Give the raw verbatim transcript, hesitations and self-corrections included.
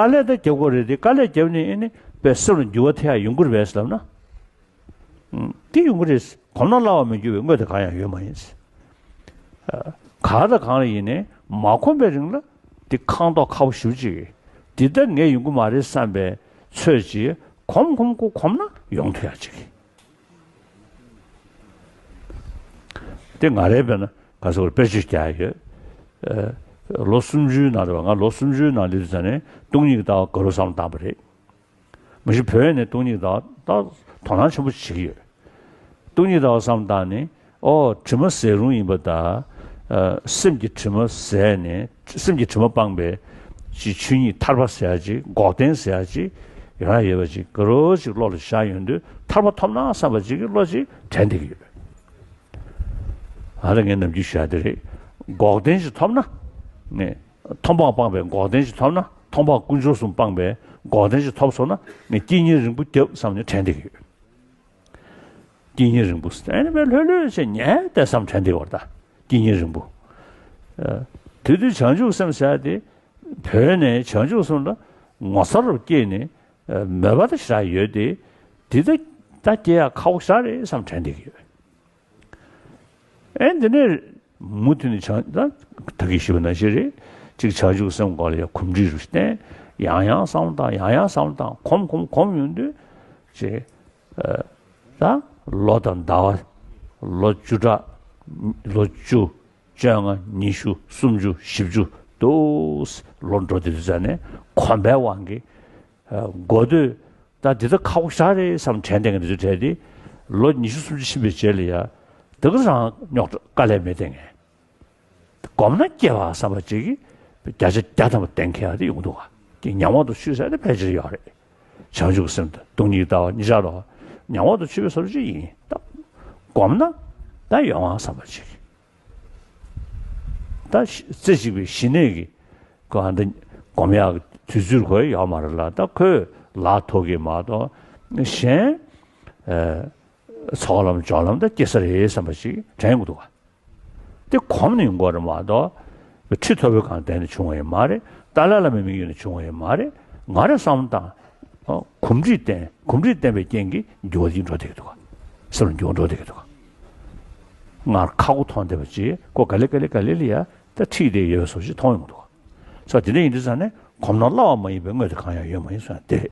དཀའ་ལས་ད་རྒྱབ་དགོས་རེད་དེ། དཀའ་ལས་བརྒྱབ་ནས་ཨེ་ནི་དཔེ་སེམས་ལ་འགྱུར་བ་ཐེབས་ཡ་ཡོང་གི་རེད་པས་ལབ་ན། ཨུམ། དེ་ཡོང་གི་རེད། གོམས་ན་སླ་བ་མི་འགྱུར་བའི་དངོས་དེ་གང་ཡང་ཡོད་མ་ཡིན། ཨ། ག་དང་གང་ལ་ཡིན་ནའི་མ་གོམས་པའི་རིང་ལ་དེ་ཁེངས་མདོག་ཁ་པོ་ཞེ་པོ་ཅིག་འདི་ལྟར་ངས་ཡོང་གི་མ་རེད་བསམ་པའི་ཚོད་ཅིག་གོམས་གོམས་གོམས་གོམས་ན་ཡོང་ཐུབ་ཡ་ཅིག་དེ་ང་རའི་དཔེར་ན་ག་ཟེར་དགོས་རེད། དཔེར་བརྗོད་རྒྱག་ཡ་ཡོད། ཨ། ལོ་སུམ་ཅུའི་ནང་རེད་པ། ང་ལོ་སུམ་ཅུའི་ནང་སླེབས་དུས་ཙ་ནས་སྟོང་ཉིད་ཀྱི་ལྟ་བ་དགའ་རབ་བསམ་བློ་བཏང་པ་རེད། མ་གཞི་བོད་ནས་སྟོང་ཉིད་ལྟ་བ་ད་དོ་སྣང་ཆེན་པོ་བྱེད་ཀྱི་ཡོད། སྟོང་ཉིད་ལྟ་བ་བསམ་བློ་བཏང་ནས། ཨོ། དྲི་མ་ཟད་རུང་ཡིན་པ་དང་། ཨ། སེམས་ཀྱི་དྲི་མ་ཟད་ནས། སེམས་ཀྱི་དྲི་མ་སྤངས་པའི་ཅིག་ཆོས་ཉིད་ཐར་པ་ཟེར་ཡ་ཅིག་འགོག་བདེན་ཟེར་ཡ་ཅིག་ཡོང་ཡ་ཡོད་པ་ཅིག་དགའ་རབ་ཅིག་བློ་ལ་ཤར་ཡོང་དུས། ཐར་པ་ཐོབ་ན་བསམ་པ་ཅིག་གི་བློ་ཅིག་དྲན་བསྡད་ཀྱི་ཡོད། ཨ། ད་ངས་ནམ་རྒྱུན་ཞུ་ཡ་དེ་རེད། འགོག་བདེན་ཞིག་ཐོབ་ན། ནས། མཐོང་སྤང་སྤངས་པའི་འགོག་བདེན་ཞིག་ཐོབ་ན། མཐོང་སྤང་ཀུན་འབྱུང་གསུམ་སྤངས་པའི་འགོག་བདེན་ཞིག་ཐོབ་སོང་ན། ངས་དཀྱིལ་སྙིང་རིང་པོ་བརྒྱབ་བསམ་ནས་དྲན་བསྡད་ཀྱི་ཡོད། དཀྱིལ་སྙིང་རིང་པོ་ཟེར་ནས་དཔེ་ལྷོད་ལྷོད་བྱས་ཉལ་བསྡད་བསམ་དྲན་བསྡད་ཡོད་རེད་ད། དཀྱིལ་སྙིང་རིང་པོ། ཨ། དེ་དུས་བྱང་ཆུབ་སེམས་ཟེར་ཡ་དེ། བོད་ནས་བྱང་ཆུབ་སེམས་ལ་ངོ་མཚར་རུ་སྐྱེས་ནས། ཨ། མོས་པ་ད་ཞེ་དྲག་ཡོད་དེ། དེ་ད་ད་སྐྱེ་ཡ་ཁག་པོ་ཞེ་དྲག་རེད་བསམ་དྲན་བསྡད་ཀྱི་ཡོད། ཨེ། འདི་ནས་མུ་མཐུད་ནས་བྱང་། ད་ད་གིན་ཞུས་པ་ནང་བཞིན་རེད། གཅིག་བྱང་ཆུབ་སེམས་སྐོར་ལ་ཡང་གོམས་འདྲིས་རུ་བསྟེན། ཡང་ཡང་བསམ་བློ་བཏང་། ཡང་ཡང་བསམ་བློ་བཏང་། གོམས་གོམས་གོམས་ཡོང་དུས་ཅིག་ཨ། ད་ལོ་དང་ཟླ་བ། ལོ་བཅུ་ཕྲག་ལོ་བཅུ། བཅོ་ལྔ། ཉི་ཤུ། སུམ་ཅུ། བཞི་བཅུ་འདུག་ལོ་འགྲོ་དུས་ཙ་ནས་གོམས་པའི་དབང་གིས། ཨ། འགོ་སྟོད། ད་འདི་ད་ཁག་པོ་ཞེ་དྲག་རེད་བསམ་དྲན་བསྡད་མཁན་དེ་ཚོ་གྲས་དེ། ལོ་ཉི་ཤུ་སུམ་ཅུ་ཕྱིན་པའི་རྗེས་ལ་ཡ། དེ་ག་རང་རྙོག་དྲ་དཀའ་ལས་མེད་བསྡད་མཁན། གོམས་ན་སྐྱེ་བ་བསམ་པ་ཅིག་གིས་བརྒྱ་ཆ་བརྒྱ་ཐམ་པ་ལྡན་མཁན་ཡ་དེ་ཡོང་འདུག་ག་དེ་ཉམས་འོག་ཏུ་ཆུད་ཟེར་དེ་ཕལ་ཆེར་ཡོད་རེད། བྱང་ཆུབ་སེམས་དང་སྟོང་ཉིད་ལྟ་བ་གཉིས་ཆར་ལ་ཉམས་འོག་ཏུ་ཆུད་པའི་བཟོ་འདྲ་ཅིག་ཡིན། ད་གོམས་ན་ད་ཡོང་བ་བསམ་པ་ཅིག་ད་རྩེ་གཅིག་པའི་ཞི་གནས་ཀྱི་གོ་འདི་སྒོམ་ཡག་གི་དུས་ཚོད་ཁོ་ཡོད་མ་རེད་ལ། ད་ཁོས་ལག་ཐོག་གི་མ་གཏོགས་གཞན་ཨ་ཚོགས་ལམ་སྦྱོར་ལམ་ད་སྐྱེ་ས་རེད་བསམ་པ་ཞིག་དྲན་གྱི་འདུག་ག་དེ་གོམས་ནས་ཡོང་གི་རེད་མ་གཏོགས། ཁྲི་ཐོབ་པའི་སྒང་བསྡད་ནས་བྱུང་བ་ཡང་མ་རེད། ཏཱ་ལའི་བླ་མའི་མིང་ཡོད་ནས་བྱུང་བ་ཡང་མ་རེད། ང་རང་བསམ་བློ་བཏང་། ཨོ། གོམས་འདྲིས་བསྟེན། གོམས་འདྲིས་བསྟེན་པའི་རྐྱེན་གྱིས་འགྱུར་བ་ཅིག་འགྲོ་བསྡད་ཀྱི་འདུག་ག་སེམས་ལ་འགྱུར་བ་འགྲོ་བསྡད་ཀྱི་འདུག་ག་སྔར་ཁག་པོ་མཐོང་བསྡད་པ་ཅིག་ཁོ་ག་ལེ་ག་ལེ་ག་ལེ་ལ་ཡ་ད་ཁྲིད་བསྡད་ཡོད་པའི་བཟོ་ཞིག་མཐོང་ཡོང་གི་འདུག་ག་སོ་དེ་འདྲ་ཡིན་དུས་ཙང་ནས་གོམས་ན་སླ་བ་མ་ཡིན་པའི་དངོས་དེ་གང་ཡང་ཡོད་མ་ཡིན་གསུངས་ཡ་དེ་རེད།